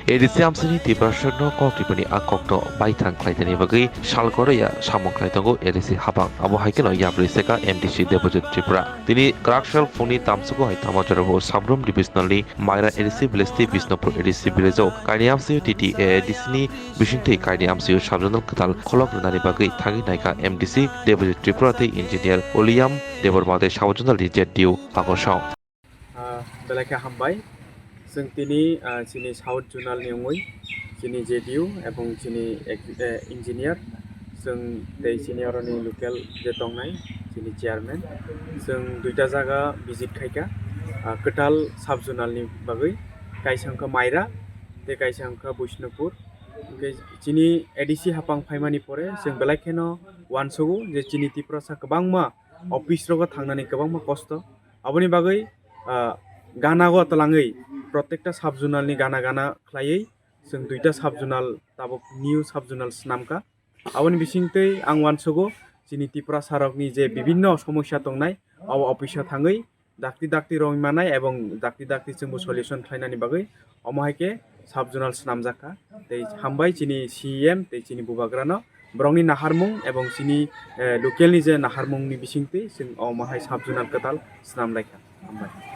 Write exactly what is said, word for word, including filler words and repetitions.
A D C amsini Tiprasarokno kok ribani a kokno baithang khlaitani bagwi sal goraya samung khlai tongo A D C habang. Abo hai kheno yapri seka M D C Debojit Tripura. Tini kwraksal phungni tamsugo hai tamo jorao Sabrum Divisionalni Maira A D C village tei Bisnupur A D C village-o kaini amsio T T A A D C ni bisingtwi kaini amsio subzonal kwtal kholok rwnani bagwi thangwi naikha M D C Debojit Tripura tei Engineer William Debbarma tei subzonalni Z D O Akosong. Ah, belai khe hambai. Chwng tini, ah, chini South Zonal ni wngwi chini J D O ebong chini ex-, eh, engineer, chwng tei chini oroni local je tongnai chini chairman, chwng duita jaga visit khaikha, ah, kwtal sub zonal ni bagwi, kaisa wngkha Maira tei kaisa wngkha Bishnupur. Hwnkhe chini A D C hapang phaimani pore chwng belai kheno uansugo je chini Tiprasa kwbangma office rogo thangnani kwbangma kosto. Aboni bagwi, ah, gana o twlangwi protekta sub zonal ni gana gana khlaiwi chwng duita sub zonal tabuk new sub zonal swnamkha. Aboni bisingtwi ang uansugo chini Tiprasa rokni je bibinno somosya tongnai, abo office o thangwi dakti dakti romwi manai ebong dakti dakti chwngbo solution khlainani bagwi omo hai khe sub zonal swnamjakha. Tei hambai chini C E M tei chini bubagrano borokni naharmung ebong chini, eh, local ni je naharmungni bisingtwi chwng omo hai sub zonal kwtal swnamlaikha. Hambai.